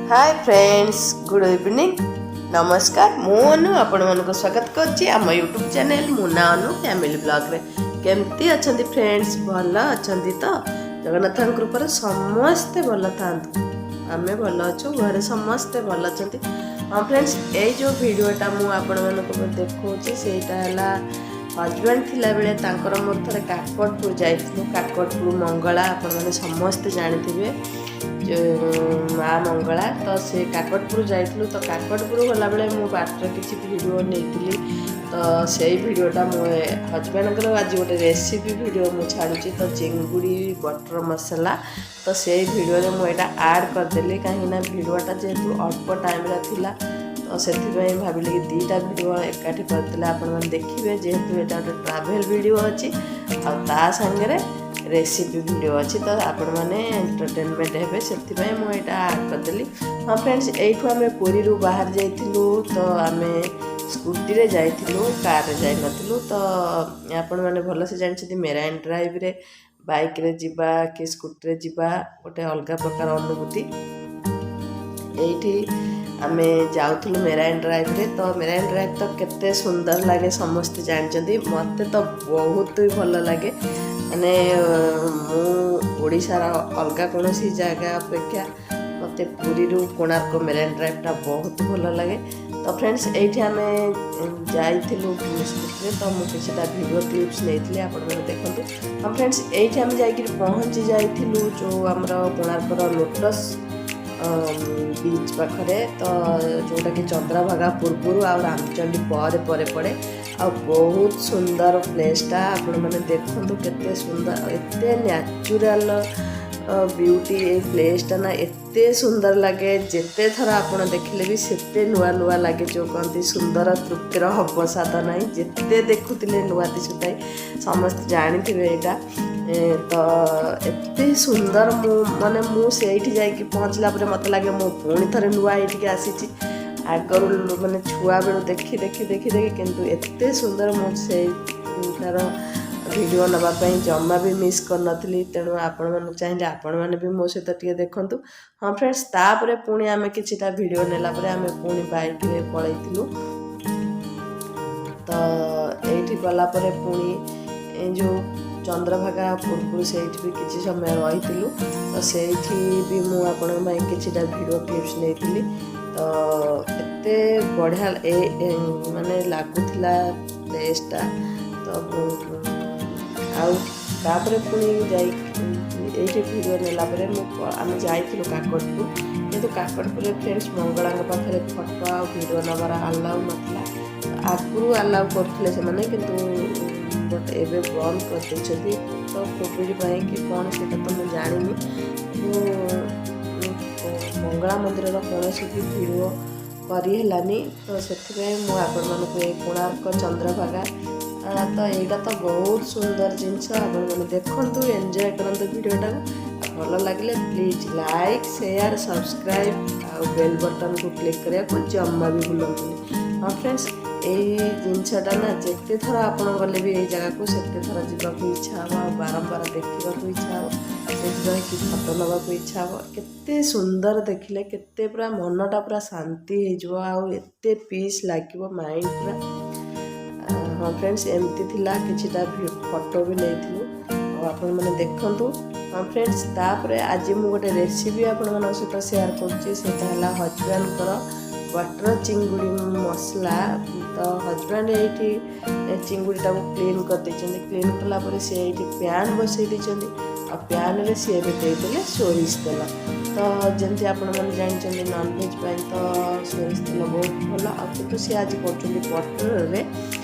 ହାଏ friends, good evening. ନମସ୍କାର, ମୁଁ ଅନୁ ଆପଣମାନଙ୍କୁ ସ୍ୱାଗତ କରୁଛି ଆମ ୟୁଟ୍ୟୁବ୍ ଚ୍ୟାନେଲ୍ ମୁନା ଅନୁ ଫ୍ୟାମିଲି ବ୍ଲଗ୍ରେ। କେମିତି ଅଛନ୍ତି ଫ୍ରେଣ୍ଡସ୍? ଭଲ ଅଛନ୍ତି ତ? ଜଗନ୍ନାଥଙ୍କ କୃପାରେ ସମସ୍ତେ ଭଲ ଥାଆନ୍ତୁ। ଆମେ ଭଲ ଅଛୁ, ଘରେ ସମସ୍ତେ ଭଲ ଅଛନ୍ତି। ହଁ ଫ୍ରେଣ୍ଡସ୍, ଏଇ ଯେଉଁ ଭିଡ଼ିଓଟା ମୁଁ ଆପଣମାନଙ୍କୁ ଦେଖାଉଛି, ସେଇଟା ହେଲା ହଜବେଣ୍ଡ ଥିଲାବେଳେ ତାଙ୍କର ମୋର ଥରେ କାକଟପୁର ଯାଇଥିଲୁ। କାକଟପୁର ମଙ୍ଗଳା ଆପଣମାନେ ସମସ୍ତେ ଜାଣିଥିବେ, ଯେଉଁ ମା ମଙ୍ଗଳା। ତ ସେ କାକଟପୁର ଯାଇଥିଲୁ। ତ କାକଟପୁର ଗଲାବେଳେ ମୁଁ ବାଟରେ କିଛି ଭିଡ଼ିଓ ନେଇଥିଲି। ତ ସେଇ ଭିଡ଼ିଓଟା ମୁଁ ହଜବେଣ୍ଡଙ୍କର ଆଜି ଗୋଟେ ରେସିପି ଭିଡ଼ିଓ ମୁଁ ଛାଡ଼ୁଛି, ତ ଚିଙ୍ଗୁଡ଼ି ବଟର ମସଲା। ତ ସେଇ ଭିଡ଼ିଓରେ ମୁଁ ଏଇଟା ଆଡ଼୍ କରିଦେଲି, କାହିଁକିନା ଭିଡ଼ିଓଟା ଯେହେତୁ ଅଳ୍ପ ଟାଇମ୍ର ଥିଲା, ତ ସେଥିପାଇଁ ଭାବିଲି କି ଦୁଇଟା ଭିଡ଼ିଓ ଏକାଠି କରିଦେଲେ ଆପଣମାନେ ଦେଖିବେ, ଯେହେତୁ ଏଇଟା ଗୋଟେ ଟ୍ରାଭେଲ୍ ଭିଡ଼ିଓ ଅଛି ଆଉ ତା ସାଙ୍ଗରେ ରେସିପି ଭିଡ଼ିଓ ଅଛି, ତ ଆପଣମାନେ ଏଣ୍ଟରଟେନମେଣ୍ଟ ହେବେ। ସେଥିପାଇଁ ମୁଁ ଏଇଟା ଆଡ଼୍ କରିଦେଲି। ହଁ ଫ୍ରେଣ୍ଡସ୍, ଏଇଠୁ ଆମେ ପୁରୀରୁ ବାହାରି ଯାଇଥିଲୁ। ତ ଆମେ ସ୍କୁଟିରେ ଯାଇଥିଲୁ, କାରରେ ଯାଇନଥିଲୁ। ତ ଆପଣମାନେ ଭଲସେ ଜାଣିଛନ୍ତି, ମେରାଇନ୍ ଡ୍ରାଇଭ୍ରେ ବାଇକ୍ରେ ଯିବା କି ସ୍କୁଟିରେ ଯିବା ଗୋଟେ ଅଲଗା ପ୍ରକାର ଅନୁଭୂତି। ଏଇଠି ଆମେ ଯାଉଥିଲୁ ମେରାଇନ୍ ଡ୍ରାଇଭ୍ରେ। ତ ମେରାଇନ୍ ଡ୍ରାଇଭ୍ ତ କେତେ ସୁନ୍ଦର ଲାଗେ ସମସ୍ତେ ଜାଣିଛନ୍ତି। ମୋତେ ତ ବହୁତ ହି ଭଲ ଲାଗେ। ମାନେ ମୁଁ ଓଡ଼ିଶାର ଅଲଗା କୌଣସି ଜାଗା ଅପେକ୍ଷା ମୋତେ ପୁରୀରୁ କୋଣାର୍କ ମେରାଇନ୍ ଡ୍ରାଇଭ୍ଟା ବହୁତ ଭଲ ଲାଗେ। ତ ଫ୍ରେଣ୍ଡସ୍, ଏଇଠି ଆମେ ଯାଇଥିଲୁ ସ୍କୁଟିରେ। ତ ମୁଁ କିଛିଟା ଭିଡ଼ିଓ କ୍ଲିପ୍ସ ନେଇଥିଲି, ଆପଣମାନେ ଦେଖନ୍ତୁ। ହଁ ଫ୍ରେଣ୍ଡସ୍, ଏଇଠି ଆମେ ଯାଇକିରି ପହଞ୍ଚି ଯାଇଥିଲୁ ଯେଉଁ ଆମର କୋଣାର୍କର ଲୋଟସ୍ ବିଚ୍ ପାଖରେ, ତ ଯେଉଁଟାକି ଚନ୍ଦ୍ରଭାଗା ପୂର୍ବରୁ ଆଉ ରାମଚଣ୍ଡୀ ପରେ ପରେ ପଡ଼େ। ଆଉ ବହୁତ ସୁନ୍ଦର ପ୍ଲେସ୍ଟା, ଆପଣମାନେ ଦେଖନ୍ତୁ କେତେ ସୁନ୍ଦର, ଏତେ ନ୍ୟାଚୁରାଲ ବିୟୁଟି ଏଇ ପ୍ଲେସ୍ଟା ନା, ଏତେ ସୁନ୍ଦର ଲାଗେ। ଯେତେ ଥର ଆପଣ ଦେଖିଲେ ବି ସେତେ ନୂଆ ନୂଆ ଲାଗେ। ଯେଉଁ କହନ୍ତି, ସୁନ୍ଦର ତୃପ୍ତିର ଅବସାଦ ନାହିଁ, ଯେତେ ଦେଖୁଥିଲେ ନୂଆ ଦିଶୁଥାଏ। ସମସ୍ତେ ଜାଣିଥିବେ ଏଇଟା। ତ ଏତେ ସୁନ୍ଦର, ମୁଁ ମାନେ ମୁଁ ସେଇଠି ଯାଇକି ପହଞ୍ଚିଲା ପରେ ମୋତେ ଲାଗେ ମୁଁ ପୁଣି ଥରେ ନୂଆ ଏଇଠିକି ଆସିଛି। ଆଗରୁ ମାନେ ଛୁଆବେଳୁ ଦେଖି ଦେଖି ଦେଖି ଦେଖି, କିନ୍ତୁ ଏତେ ସୁନ୍ଦର, ମୁଁ ସେଇଟାର ଭିଡ଼ିଓ ନେବା ପାଇଁ ଜମା ବି ମିସ୍ କରିନଥିଲି। ତେଣୁ ଆପଣମାନଙ୍କୁ ଚାହିଁଲେ ଆପଣମାନେ ବି ମୋ ସହିତ ଟିକେ ଦେଖନ୍ତୁ। ହଁ ଫ୍ରେଣ୍ଡସ୍, ତାପରେ ପୁଣି ଆମେ କିଛିଟା ଭିଡ଼ିଓ ନେଲା ପରେ ଆମେ ପୁଣି ବାଇକ୍ରେ ପଳେଇଥିଲୁ। ତ ଏଇଠି ଗଲା ପରେ ପୁଣି ଏ ଯେଉଁ ଚନ୍ଦ୍ରଭାଗା ପୂର୍ବରୁ ସେଇଠି ବି କିଛି ସମୟ ରହିଥିଲୁ। ତ ସେଇଠି ବି ମୁଁ ଆପଣଙ୍କ ପାଇଁ କିଛିଟା ଭିଡ଼ିଓ କ୍ଲିପ୍ସ ନେଇଥିଲି। ତ ଏତେ ବଢ଼ିଆ ଏ ମାନେ ଲାଗୁଥିଲା ପ୍ଲେସ୍ଟା। ତ ଆଉ ତାପରେ ପୁଣି ଯାଇ ଏଇଠି ଭିଡ଼ିଓ ନେଲା ପରେ ଆମେ ଯାଇଥିଲୁ କାକଟପୁର। କିନ୍ତୁ କାକଟପୁରରେ ଫ୍ରେଣ୍ଡସ୍, ମଙ୍ଗଳାଙ୍କ ପାଖରେ ଫଟୋ ଆଉ ଭିଡ଼ିଓ ନେବାର ଆଲାଉ ନଥିଲା। ଆଗରୁ ଆଲାଉ କରୁଥିଲେ ସେମାନେ, କିନ୍ତୁ ବଟ୍ ଏବେ ବନ୍ଦ କରିଦେଇଛନ୍ତି। ତ କୋଭିଡ଼ ପାଇଁ କି କ'ଣ, ସେଇଟା ତ ମୁଁ ଜାଣିନି, କିନ୍ତୁ ମଙ୍ଗଳା ମନ୍ଦିରର କୌଣସି ବି ଭିଡ଼ିଓ କରିହେଲାନି। ତ ସେଥିପାଇଁ ମୁଁ ଆପଣମାନଙ୍କୁ ଏଇ କୋଣାର୍କ, ଚନ୍ଦ୍ରଭାଗା, ତ ଏଇଟା ତ ବହୁତ ସୁନ୍ଦର ଜିନିଷ। ଆପଣମାନେ ଦେଖନ୍ତୁ, ଏନ୍ଜୟ କରନ୍ତୁ ଭିଡ଼ିଓଟାକୁ। ଆଉ ଭଲ ଲାଗିଲେ ପ୍ଲିଜ୍ ଲାଇକ୍, ସେୟାର, ସବସ୍କ୍ରାଇବ୍ ଆଉ ବେଲ୍ ବଟନ୍କୁ କ୍ଲିକ୍ କରିବାକୁ ଜମା ବି ଭୁଲନ୍ତୁନି। ହଁ ଫ୍ରେଣ୍ଡସ୍, ଏଇ ଜିନିଷଟା ନା, ଯେତେ ଥର ଆପଣ ଗଲେ ବି ଏଇ ଜାଗାକୁ ସେତେ ଥର ଯିବାକୁ ଇଚ୍ଛା ହେବ ଆଉ ବାରମ୍ବାର ଦେଖିବାକୁ ଇଚ୍ଛା ହେବ, ସେଇଠି ରହିକି ଫଟୋ ନେବାକୁ ଇଚ୍ଛା ହେବ। କେତେ ସୁନ୍ଦର, ଦେଖିଲେ କେତେ ପୁରା ମନଟା ପୁରା ଶାନ୍ତି ହେଇଯିବ ଆଉ ଏତେ ପିସ୍ ଲାଗିବ ମାଇଣ୍ଡ ପୁରା। ହଁ ଫ୍ରେଣ୍ଡସ୍, ଏମିତି ଥିଲା। କିଛିଟା ଫଟୋ ବି ନେଇଥିଲୁ ଆଉ ଆପଣମାନେ ଦେଖନ୍ତୁ। ହଁ ଫ୍ରେଣ୍ଡସ୍, ତାପରେ ଆଜି ମୁଁ ଗୋଟେ ରେସିପି ଆପଣମାନଙ୍କ ସହିତ ସେୟାର କରୁଛି। ସେଇଟା ହେଲା ହଜବେଣ୍ଡଙ୍କର ବଟର ଚିଙ୍ଗୁଡ଼ି ମସଲା। ତ ହଜବେଣ୍ଡ ଏଇଠି ଚିଙ୍ଗୁଡ଼ିଟାକୁ କ୍ଲିନ୍ କରିଦେଇଛନ୍ତି। କ୍ଲିନ୍ କଲା ପରେ ସେ ଏଇଠି ପ୍ୟାନ୍ ବସେଇ ଦେଇଛନ୍ତି ଆଉ ପ୍ୟାନ୍ରେ ସିଏ ଏବେ ଦେଇଦେଲେ ସୋରିଷ ତେଲ। ତ ଯେମିତି ଆପଣମାନେ ଜାଣିଛନ୍ତି, ନନଭେଜ୍ ପାଇଁ ତ ସୋରିଷ ତେଲ ବହୁତ ଭଲ। ଆଉ କିନ୍ତୁ ସିଏ ଆଜି କରୁଛନ୍ତି ବଟରରେ।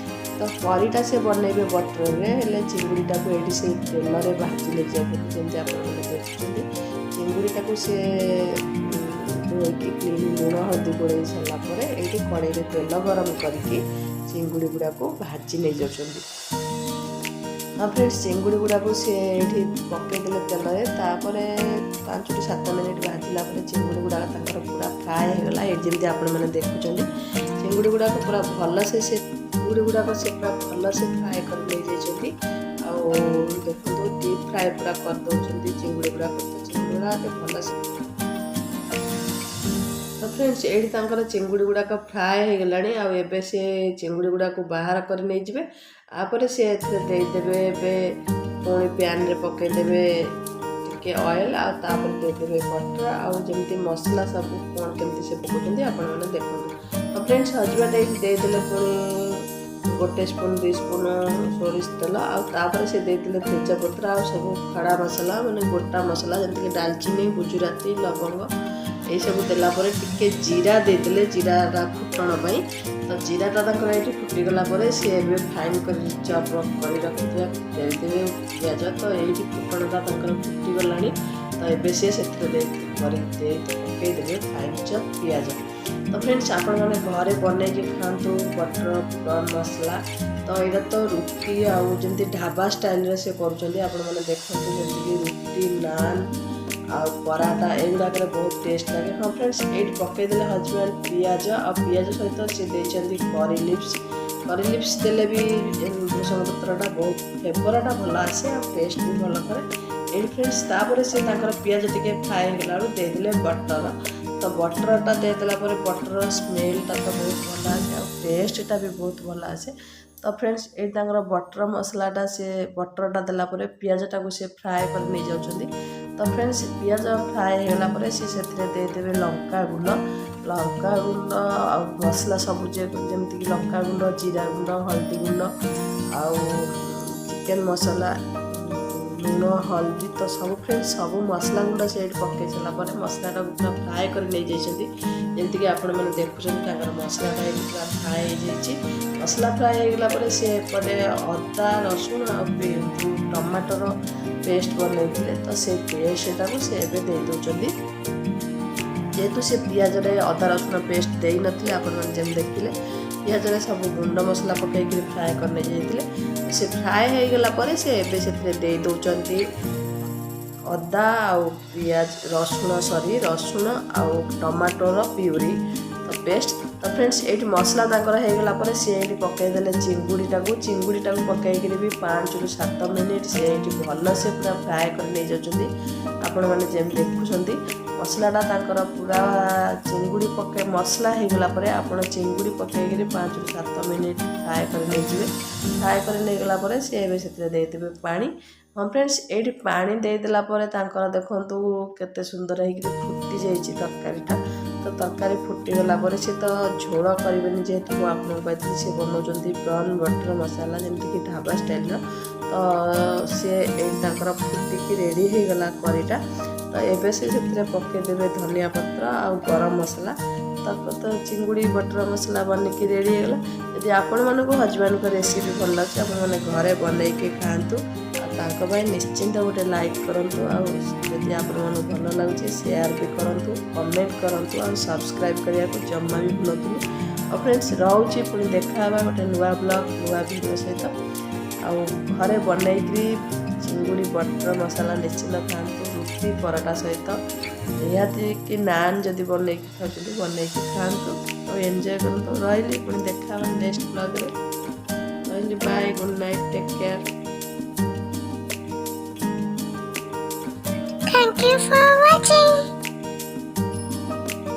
ତ କରିଟା ସେ ବନେଇବେ ବଟରରେ, ହେଲେ ଚିଙ୍ଗୁଡ଼ିଟାକୁ ଏଇଠି ସେଇ ତେଲରେ ଭାଜି ନେଇଯାଉଛନ୍ତି। ଯେମିତି ଆପଣମାନେ ଦେଖୁଛନ୍ତି, ଚିଙ୍ଗୁଡ଼ିଟାକୁ ସେ ଧୋଇକି କ୍ଲିନ୍ ଲୁଣ ହଳଦୀ ଗୋଳେଇ ସାରିଲା ପରେ ଏଇଠି କଡ଼େଇରେ ତେଲ ଗରମ କରିକି ଚିଙ୍ଗୁଡ଼ି ଗୁଡ଼ାକୁ ଭାଜି ନେଇଯାଉଛନ୍ତି। ହଁ ଫ୍ରେଣ୍ଡସ୍, ଚିଙ୍ଗୁଡ଼ି ଗୁଡ଼ାକୁ ସେ ଏଇଠି ପକେଇଦେଲେ ତେଲରେ। ତାପରେ 5ରୁ 7 ମିନିଟ୍ ଭାଜିଲା ପରେ ଚିଙ୍ଗୁଡ଼ି ଗୁଡ଼ାକ ତାଙ୍କର ପୁରା ଫ୍ରାଏ ହେଇଗଲା। ଏଇଠି ଯେମିତି ଆପଣମାନେ ଦେଖୁଛନ୍ତି, ଚିଙ୍ଗୁଡ଼ି ଗୁଡ଼ାକ ପୁରା ଭଲସେ ସେ ଚିଙ୍ଗୁଡ଼ି ଗୁଡ଼ାକ ସେ ପୁରା ଭଲସେ ଫ୍ରାଏ କରି ନେଇଯାଇଛନ୍ତି। ଆଉ ଦେଖନ୍ତୁ, ଡିପ୍ ଫ୍ରାଏ ପୁରା କରିଦେଉଛନ୍ତି ଚିଙ୍ଗୁଡ଼ି ଗୁଡ଼ାକ। ତ ଚିଙ୍ଗୁଡ଼ି ଗୁଡ଼ାକ ଭଲସେ ଫ୍ରେଣ୍ଡସ୍, ଏଇଠି ତାଙ୍କର ଚିଙ୍ଗୁଡ଼ି ଗୁଡ଼ାକ ଫ୍ରାଏ ହେଇଗଲାଣି ଆଉ ଏବେ ସେ ଚିଙ୍ଗୁଡ଼ି ଗୁଡ଼ାକୁ ବାହାର କରି ନେଇଯିବେ। ତାପରେ ସେ ଏଥିରେ ଦେଇଦେବେ, ଏବେ ପୁଣି ପ୍ୟାନ୍ରେ ପକାଇଦେବେ ଟିକେ ଅଏଲ୍ ଆଉ ତାପରେ ଦେଇଦେବେ ବଟର୍ ଆଉ ଯେମିତି ମସଲା ସବୁ କ'ଣ କେମିତି ସେ ପକାଉଛନ୍ତି, ଆପଣମାନେ ଦେଖନ୍ତୁ। ତ ଫ୍ରେଣ୍ଡସ୍, ହଜବେଣ୍ଡ ଏଇଠି ଦେଇଦେଲେ ପୁଣି ଗୋଟେ ସ୍ପୁନ୍, 2 ସ୍ପୁନ୍ ସୋରିଷ ତେଲ ଆଉ ତାପରେ ସେ ଦେଇଥିଲେ ତେଜପତ୍ର ଆଉ ସବୁ ଖଡ଼ା ମସଲା, ମାନେ ଗୋଟା ମସଲା, ଯେମିତିକି ଡାଲଚିନି, ଗୁଜୁରାତି, ଲବଙ୍ଗ। ଏଇସବୁ ଦେଲା ପରେ ଟିକେ ଜିରା ଦେଇଦେଲେ, ଜିରାଟା ଫୁଟଣ ପାଇଁ। ତ ଜିରାଟା ତାଙ୍କର ଏଇଠି ଫୁଟିଗଲା ପରେ ସେ ଏବେ ଫାଇନ୍ କରି ଚପ୍ କରି ରଖିଥିବା ଦେଇଦେବେ ପିଆଜ। ତ ଏଇଠି ଫୁଟଣଟା ତାଙ୍କର ଫୁଟିଗଲାଣି। ତ ଏବେ ସିଏ ସେଥିରେ ଦେଇ କରି ଦେଇ ପକାଇଦେବେ ଫାଇନ୍ ଚପ୍ ପିଆଜ। ତ ଫ୍ରେଣ୍ଡସ୍, ଆପଣମାନେ ଘରେ ବନେଇକି ଖାଆନ୍ତୁ ବଟର ପ୍ରନ୍ ମସଲା। ତ ଏଇଟା ତ ରୁଟି ଆଉ ଯେମିତି ଢାବା ଷ୍ଟାଇଲରେ ସେ କରୁଛନ୍ତି, ଆପଣମାନେ ଦେଖନ୍ତୁ, ଯେମିତିକି ରୁଟି, ନାନ୍ ଆଉ ପରାଟା, ଏଗୁଡ଼ାକରେ ବହୁତ ଟେଷ୍ଟ ଲାଗେ। ହଁ ଫ୍ରେଣ୍ଡସ୍, ଏଇଠି ପକାଇଦେଲେ ହଜବେଣ୍ଡ ପିଆଜ ଆଉ ପିଆଜ ସହିତ ସେ ଦେଇଛନ୍ତି କରି ଲିଭ୍ସ। କରି ଲିଭ୍ସ ଦେଲେ ବି ଭୃସଙ୍ଗ ପତ୍ରଟା ବହୁତ ଫ୍ଲେଭରଟା ଭଲ ଆସେ ଆଉ ଟେଷ୍ଟ ବି ଭଲ କରେ। ଏଇଠି ଫ୍ରେଣ୍ଡସ୍, ତାପରେ ସେ ତାଙ୍କର ପିଆଜ ଟିକେ ଫ୍ରାଏ ହେଇଗଲା ବେଳକୁ ଦେଇଦେଲେ ବଟର। ତ ବଟରଟା ଦେଇଦେଲା ପରେ ବଟର ସ୍ମେଲଟା ତ ବହୁତ ଭଲ ଆସେ ଆଉ ଟେଷ୍ଟଟା ବି ବହୁତ ଭଲ ଆସେ। ତ ଫ୍ରେଣ୍ଡସ୍, ଏଇଠି ତାଙ୍କର ବଟର ମସଲାଟା, ସେ ବଟରଟା ଦେଲା ପରେ ପିଆଜଟାକୁ ସେ ଫ୍ରାଏ କରି ନେଇଯାଉଛନ୍ତି। ତ ଫ୍ରେଣ୍ଡସ୍, ପିଆଜ ଫ୍ରାଏ ହେଇଗଲା ପରେ ସେ ସେଥିରେ ଦେଇଦେବେ ଲଙ୍କା ଗୁଣ୍ଡ, ଲଙ୍କା ଗୁଣ୍ଡ ଆଉ ମସଲା ସବୁ, ଯେମିତିକି ଲଙ୍କା ଗୁଣ୍ଡ, ଜିରା ଗୁଣ୍ଡ, ହଳଦୀ ଗୁଣ୍ଡ ଆଉ ଚିକେନ୍ ମସଲା, ଲୁଣ, ହଳଦୀ। ତ ସବୁ ଫ୍ରେଣ୍ଡସ୍, ସବୁ ମସଲା ଗୁଣ୍ଡ ସେଇଠି ପକାଇ ସାରିଲା ପରେ ମସଲାଟାକୁ ପୁରା ଫ୍ରାଏ କରି ନେଇଯାଇଛନ୍ତି। ଯେମିତିକି ଆପଣମାନେ ଦେଖୁଛନ୍ତି, ତାଙ୍କର ମସଲାଟା ଏଇଠି ପୁରା ଫ୍ରାଏ ହେଇଯାଇଛି। ମସଲା ଫ୍ରାଏ ହେଇଗଲା ପରେ ସେ ଏପଟେ ଅଦା, ରସୁଣ ଆଉ ଯେଉଁ ଟମାଟର ପେଷ୍ଟ ବନେଇଥିଲେ, ତ ସେ ପେଷ୍ଟଟାକୁ ସେ ଏବେ ଦେଇ ଦେଉଛନ୍ତି। ଯେହେତୁ ସେ ପିଆଜରେ ଅଦା ରସୁଣ ପେଷ୍ଟ ଦେଇନଥିଲେ, ଆପଣମାନେ ଯେମିତି ଦେଖିଲେ, ପିଆଜରେ ସବୁ ଗୁଣ୍ଡ ମସଲା ପକାଇକିରି ଫ୍ରାଏ କରି ନେଇଯାଇଥିଲେ। ସେ ଫ୍ରାଏ ହେଇଗଲା ପରେ ସେ ଏବେ ସେଥିରେ ଦେଇ ଦେଉଛନ୍ତି ଅଦା ଆଉ ପିଆଜ, ରସୁଣ, ସରି, ରସୁଣ ଆଉ ଟମାଟୋର ପିଉରି, ତ ପେଷ୍ଟ। ତ ଫ୍ରେଣ୍ଡସ୍, ଏଇଠି ମସଲା ତାଙ୍କର ହେଇଗଲା ପରେ ସେ ଏଇଠି ପକାଇଦେଲେ ଚିଙ୍ଗୁଡ଼ିଟାକୁ। ଚିଙ୍ଗୁଡ଼ିଟାକୁ ପକାଇକିରି ବି 5ରୁ 7 ମିନିଟ୍ ସେ ଏଇଠି ଭଲସେ ପୁରା ଫ୍ରାଏ କରି ନେଇଯାଉଛନ୍ତି। ଆପଣମାନେ ଯେମିତି ଦେଖୁଛନ୍ତି, ମସଲାଟା ତାଙ୍କର ପୁରା ଚିଙ୍ଗୁଡ଼ି ପକାଇ ମସଲା ହେଇଗଲା ପରେ ଆପଣ ଚିଙ୍ଗୁଡ଼ି ପକାଇକିରି 5ରୁ 7 ମିନିଟ୍ ଫ୍ରାଏ କରି ନେଇଯିବେ। ଫ୍ରାଏ କରି ନେଇଗଲା ପରେ ସେ ଏବେ ସେଥିରେ ଦେଇଦେବେ ପାଣି। ହଁ ଫ୍ରେଣ୍ଡସ୍, ଏଇଠି ପାଣି ଦେଇଦେଲା ପରେ ତାଙ୍କର ଦେଖନ୍ତୁ କେତେ ସୁନ୍ଦର ହେଇକିରି ଫୁଟି ଯାଇଛି ତରକାରୀଟା। ତ ତରକାରୀ ଫୁଟିଗଲା ପରେ ସେ ତ ଝୋଳ କରିବେନି, ଯେହେତୁ ମୁଁ ଆପଣଙ୍କୁ କହିଥିଲି ସେ ବନାଉଛନ୍ତି ପ୍ରନ୍ ବଟର ମସଲା, ଯେମିତିକି ଢାବା ଷ୍ଟାଇଲର। ତ ସିଏ ଏଇଠି ତାଙ୍କର ଫୁଟିକି ରେଡ଼ି ହେଇଗଲା କରିଟା। ତ ଏବେ ସେ ସେଥିରେ ପକାଇଦେବେ ଧନିଆ ପତ୍ର ଆଉ ଗରମ ମସଲା। ତ ଚିଙ୍ଗୁଡ଼ି ବଟର ମସଲା ବନିକି ରେଡ଼ି ହେଇଗଲା। ଯଦି ଆପଣମାନଙ୍କୁ ହଜବେଣ୍ଡଙ୍କ ରେସିପି ଭଲ ଲାଗୁଛି, ଆପଣମାନେ ଘରେ ବନେଇକି ଖାଆନ୍ତୁ ଆଉ ତାଙ୍କ ପାଇଁ ନିଶ୍ଚିନ୍ତ ଗୋଟେ ଲାଇକ୍ କରନ୍ତୁ। ଆଉ ଯଦି ଆପଣମାନଙ୍କୁ ଭଲ ଲାଗୁଛି, ସେୟାର ବି କରନ୍ତୁ, କମେଣ୍ଟ କରନ୍ତୁ ଆଉ ସବସ୍କ୍ରାଇବ୍ କରିବାକୁ ଜମା ବି ଭୁଲନ୍ତୁନି। ଆଉ ଫ୍ରେଣ୍ଡସ୍, ରହୁଛି। ପୁଣି ଦେଖା ହେବା ଗୋଟେ ନୂଆ ବ୍ଲଗ୍, ନୂଆ ଭିଡ଼ିଓ ସହିତ। ଆଉ ଘରେ ବନେଇକିରି ଚିଙ୍ଗୁଡ଼ି ବଟର ମସଲା ନିଶ୍ଚିନ୍ତ ଖାଆନ୍ତୁ ରୁଟି ପରଟା ସହିତ ନିହାତି, କି ନାନ୍ ଯଦି ବନେଇକି ଖାଉଛନ୍ତି, ବନେଇକି ଖାଆନ୍ତୁ ଆଉ ଏନ୍ଜୟ କରନ୍ତୁ। ରହିଲି, ପୁଣି ଦେଖା ହେବା ନେକ୍ସଟ ବ୍ଲଗ୍ରେ। ରହିଲି, bye, good night, take care. Thank you for watching.